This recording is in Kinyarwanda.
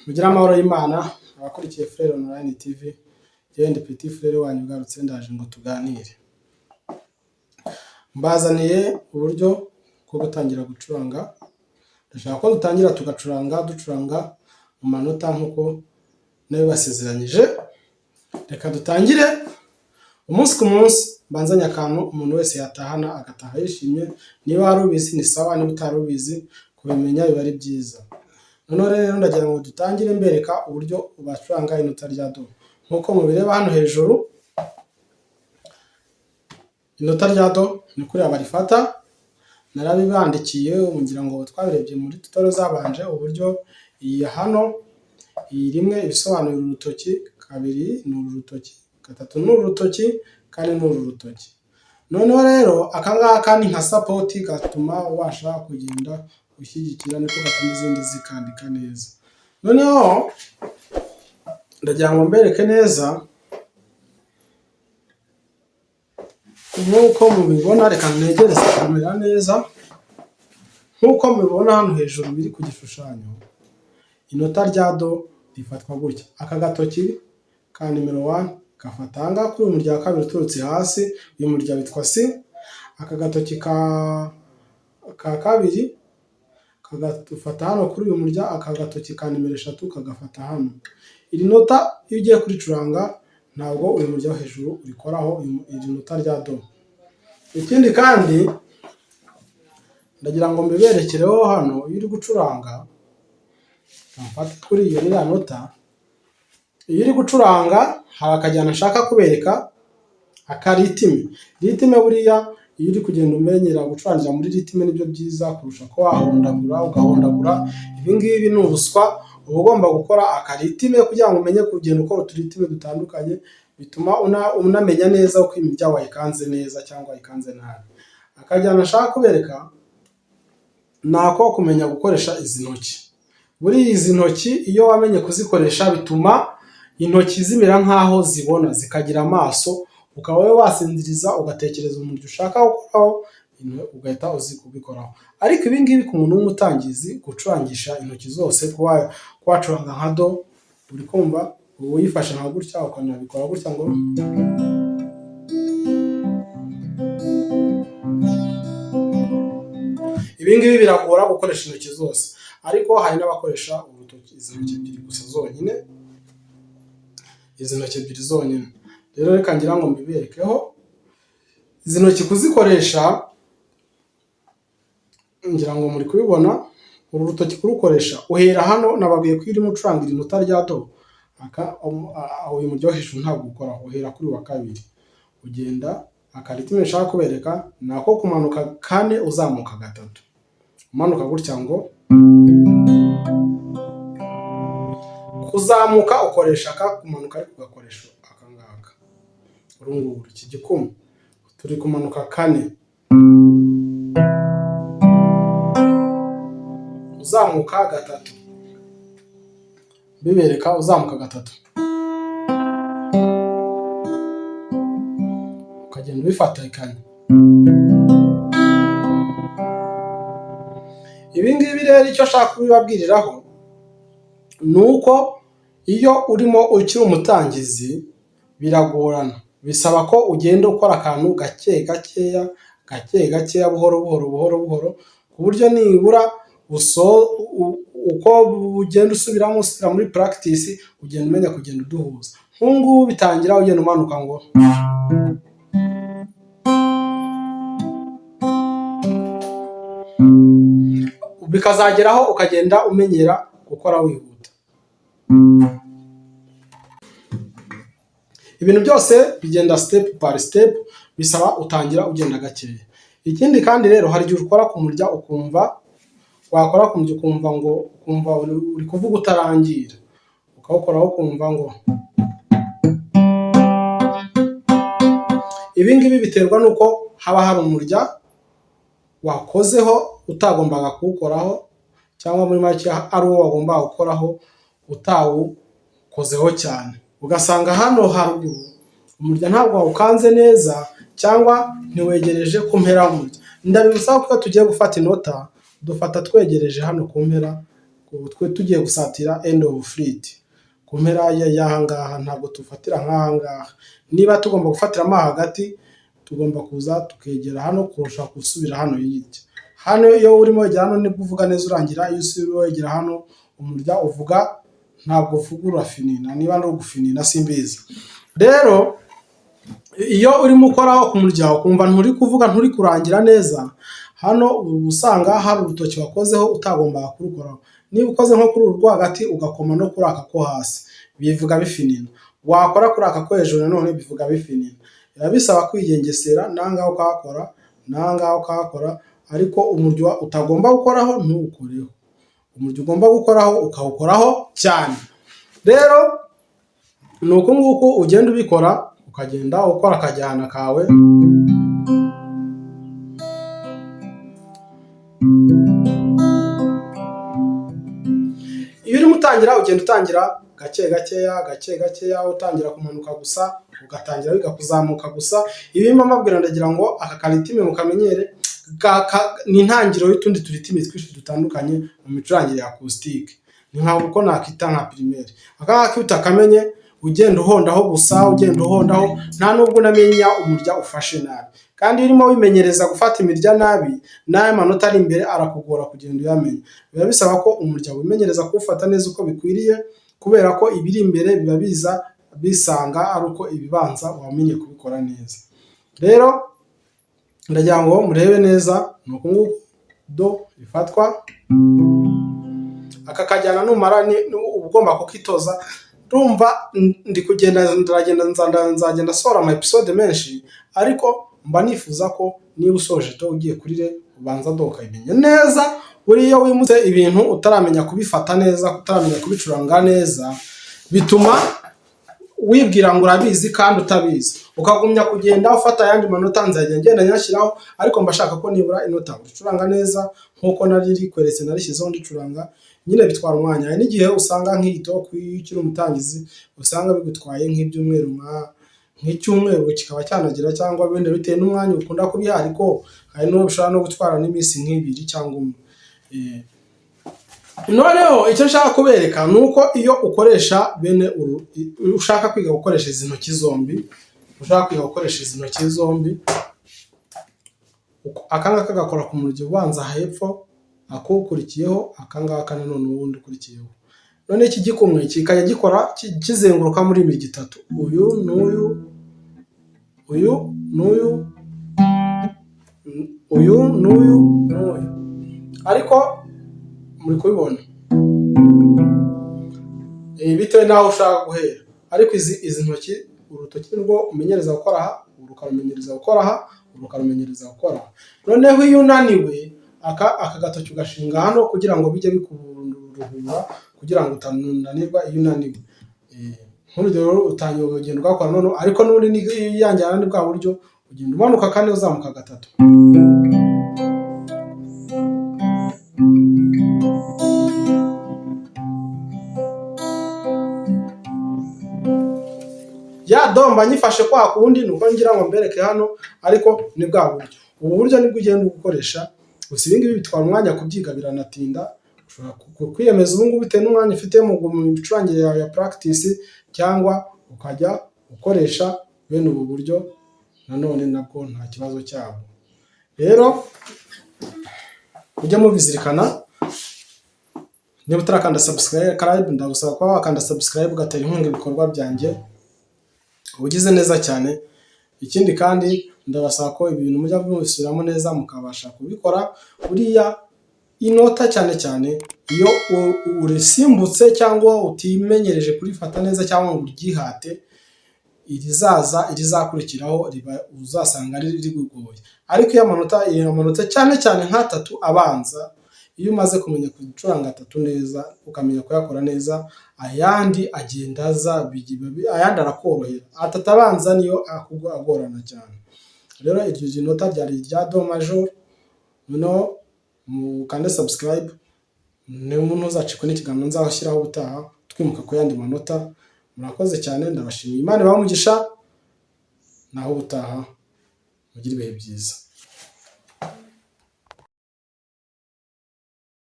Mugire amahoro y'Imana abakurikiye Frere Online TV, njyewe ndi Petit Frere wanyu ugarutse, ndaje ngo tuganire. Mbazaniye uburyo bwo gutangira gucuranga, ndashaka ko dutangira tugacuranga ducuranga mu manota nk'uko nabibasezeranyije. Reka dutangire umunsi ku munsi, mbanzanye akantu umuntu wese yatahana agataha yishimye. Niba wari ubizi ni sawa, niba utari ubizi kubimenya biba ari byiza. Noneho rero ndagira ngo dutangire mbereka uburyo bacuranga inota rya do. Nk'uko mubireba hano hejuru, inota rya do ni kuriya barifata, narabibandikiye ngira ngo twabirebye muri tutorial zabanje, uburyo iyi hano, iyi rimwe ibisobanura urutoki, kabiri ni uru rutoki, gatatu ni uru rutoki, kane ni uru rutoki. Noneho rero aka ngaka ni nka support gatuma ubasha kugenda ushyigikira, niko gatuma izindi zikandika neza. Noneho ndagira ngo mbereke neza nk'uko mubibona, reka negereze kamera neza. Nk'uko mubibona hano hejuru biri ku gishushanyo, inota rya do rifatwa gutya. Aka gatoki ka nimero 1 gafata aha ngaha kuri uyu murya wa kabiri uturutse hasi, uyu murya witwa si. Aka gatoki ka kabiri kagafata hano kuri uyu murya, aka gatoki ka nimero 3 kagafata hano. Iri nota iyo ugiye kuricuranga ntabwo uyu murya wo hejuru urikoraho, iri nota rya do. Ikindi kandi ndagira ngo mbiberekereho hano, iyo uri gucuranga, mfate kuri iyo ririya nota, iyo uri gucuranga hari akajyana nshaka kubereka, akaritime. Ritime buriya iyo uri kugenda umenyera gucurangira muri ritime nibyo byiza kurusha ko wahondagura ugahondagura. Ibi ngibi ni ubuswa, uba ugomba gukora akaritime kugira ngo umenye kugenda ukora uturitime dutandukanye, bituma unamenya neza uko imirya wayikanze neza cyangwa wayikanze nabi. Akajyana nshaka kubereka ni ako kumenya gukoresha izi ntoki. Buriya izi ntoki iyo wamenye kuzikoresha bituma intoki zimera nk'aho zibona, zikagira amaso, ukaba wowe wasinziriza ugatekereza umurya ushaka gukoraho, ugahita uzi kubikoraho. Ariko ibi ngibi ku muntu w'umutangizi, gucurangisha intoki zose, kuba wacuranga nka do, uri kumva uyifashe nka gutya, ukanabikora gutya ngo ibi ngibi biragora gukoresha intoki zose, ariko hari n'abakoresha urutoki, izi ntoki ebyiri gusa zonyine, izi ntoki ebyiri zonyine. Rero reka ngira ngo mbiberekeho, izi ntoki kuzikoresha ngira ngo muri kubibona, uru rutoki kurukoresha uhera hano, nababwiye ko iyo urimo ucuranga iri nota rya do, uyu murya wo hejuru ntabwo ukoraho, uhera kuri uwa kabiri ugenda. Akaritime nshaka kubereka ni ako kumanuka kane uzamuka gatatu, umanuka gutya ngo kuzamuka ukoresha aka, kumanuka ariko ugakoresha aka ngaka, uru nguru iki gikumwe turi kumanuka kane uzamuka gatatu, bibereka uzamuka gatatu, ukagenda ubifatikanya. Ibi ngibi rero icyo nshaka kubibabwiriraho ni uko iyo urimo ukiri umutangizi biragorana, bisaba ko ugenda ukora akantu gake gakeya, gake gakeya, buhoro buhoro, buhoro buhoro, ku buryo nibura uko ugenda usubiramo usubira muri practice, ugenda umenya kugenda uduhuza. Nk'ubu ngubu bitangira ugenda umanuka ngo bikazageraho ukagenda umenyera gukora wihuta. Ibintu byose bigenda step by step, bisaba utangira ugenda gakeya. Ikindi kandi rero hari igihe ukora ku murya ukumva, wakora ku murya ukumva ngo ukumva uri kuvuga utarangira, ukawukoraho ukumva ngo ibi ngibi biterwa n'uko haba hari umurya wakozeho utagombaga kuwukoraho, cyangwa muri make ari uwo wagombaga gukoraho utawukozeho cyane, ugasanga hano haruguru umurya ntabwo wawukanze neza cyangwa ntiwegereje ku mpera y'umurya. Ndabibutsa ko iyo tugiye gufata inota dufata twegereje hano ku mpera Twe tugiye gusatira end of fret, ku mpera y'aha ngaha, ntabwo tufatira nk'aha ngaha. Niba tugomba gufatiramo hagati, tugomba kuza tukegera hano kurusha gusubira hano hirya. Hano iyo urimo wegera hano nibwo uvuga neza urangira, iyo usubiye wegera hano umurya uvuga ntabwo uvuga, urafinina, niba ari ugufinina simbizi. Rero iyo urimo ukoraho ku murya ukumva nturi kuvuga, nturi kurangira neza, hano uba usanga hari urutoki wakozeho utagombaga kurukoraho. Niba ukoze nko kuri uru rwo hagati ugakoma no kuri aka ko hasi, bivuga bifinina. Wakora kuri aka ko hejuru nanone bivuga bifinina. Biba bisaba kwigengesera, n'aha ngaha ukahakora, n'aha ngaha ukahakora, ariko umurya utagomba gukoraho ntuwukoreho, umurya ugomba gukoraho ukawukoraho cyane. Rero ni uku nguku ugenda ubikora, ukagenda ukora akajyana kawe. Iyo urimo utangira, ugenda utangira gake gakeya, gake gakeya, utangira kumanuka gusa, ugatangira wiga kuzamuka gusa. Ibi mbabwira ndagira ngo aka ka rythme mukamenyere, ni intangiriro y'utundi tu rythme twinshi dutandukanye mu micurangire ya acoustic. Ni nka uko nakita nka primaire. Aka ngaka iyo utakamenye ugenda uhondaho gusa, ugenda uhondaho, nta nubwo unamenya umurya ufashe nabi. Kandi iyo urimo wimenyereza gufata imirya nabi, n'aya manota ari imbere arakugora kugenda uyamenya. Biba bisaba ko umurya wimenyereza kuwufata neza uko bikwiriye, kubera ko ibiri imbere biba biza bisanga ari uko ibibanza wamenye kubikora neza. Rero ndagira ngo murebe neza, ni uku nguku do ifatwa. Aka kajyana numara uba ugomba kukitoza. Ndumva ndi kugenda, ndagenda nzagenda nsohora ama episode menshi, ariko mba nifuza ko niba usoje do ugiye kuri re, ubanza do ukayimenya neza. Buriya iyo wimutse ibintu utaramenya kubifata neza, utaramenya kubicuranga neza, bituma wibwira ngo urabizi kandi utabizi, ukagumya kugenda ufata ayandi manota. Nzajya ngenda nyashyiraho, ariko mba shaka ko nibura inota uricuranga neza nk'uko nari rikweretse, narishyizeho ndicuranga nyine. Bitwara umwanya. Hari n'igihe usanga nk'iyi do, iyo ukiri umutangizi, usanga bigutwaye nk'ibyumweru, nk'icyumweru kikaba cyanagira, cyangwa wenda bitewe n'umwanya ukunda kubiha, ariko hari n'uwo bishobora no gutwara n'iminsi nk'ibiri cyangwa umwe. Noneho icyo nshaka kubereka ni uko iyo ukoresha bene uru, ushaka kwiga gukoresha izi ntoki zombi, ushaka kwiga gukoresha izi ntoki zombi, aka ngaka gakora ku murya ubanza hepfo, akukurikiyeho aka ngaka nanone uwundi ukurikiyeho. None iki gikumwe kikajya gikora kizenguruka muri imirya itatu, uyu n'uyu, uyu n'uyu, uyu n'uyu n'uyu, ariko muri kubibona bitewe n'aho ushaka guhera. Ariko izi ntoki, urutoki nirwo umenyereza gukora aha, uru ukarumenyereza gukora aha, uru ukarumenyereza gukora aha. Noneho iyo unaniwe, aka gatoki ugashinga hano kugira ngo bijye bikuruhura, kugira ngo utananirwa iyo unaniwe. Nk'urugero utangiye ugenda ugakora noneho, ariko n'ubundi ya njyana ni bwa buryo ugenda umanuka kane uzamuka gatatu. Ya do mba nyifashe kwa kundi, ni uko ngira ngo mbereke hano, ariko ni bwa buryo. Ubu buryo nibwo ugenda ubukoresha gusa. Ibi ngibi bitwara umwanya kubyiga, biranatinda. Ushobora kwiyemeza ubu ngubu bitewe n'umwanya ufite mu micurangire yawe ya practice, cyangwa ukajya ukoresha bene ubu buryo nanone nabwo nta kibazo cyabwo. Rero ujye mubizirikana. Niba utarakanda subscribe, ndagusaba kuba wakanda subscribe ugatera inkunga ibikorwa byanjye, ugize neza cyane. Ikindi kandi ndabasaba ko ibintu mujya mubisubiramo neza mukabasha kubikora. Buriya inota cyane cyane iyo urisimbutse cyangwa utimenyereje kurifata neza cyangwa ngo uryihate, irizaza irizakurikiraho riba uzasanga rigugoye. Ariko iyo amanota cyane cyane nk'atatu abanza, iyo umaze kumenya gucuranga atatu neza, ukamenya kuyakora neza, ayandi agenda aza, ayandi arakorohera. Atatu abanza niyo agorana cyane. Rero iryo nota ryari irya do major. Noneho mukande subscribe, ntuzacikwe n'ikiganiro nzashyiraho ubutaha twimuka ku yandi manota. Murakoze cyane, ndabashimiye, Imana ibahe umugisha, naho ubutaha mugire ibihe byiza.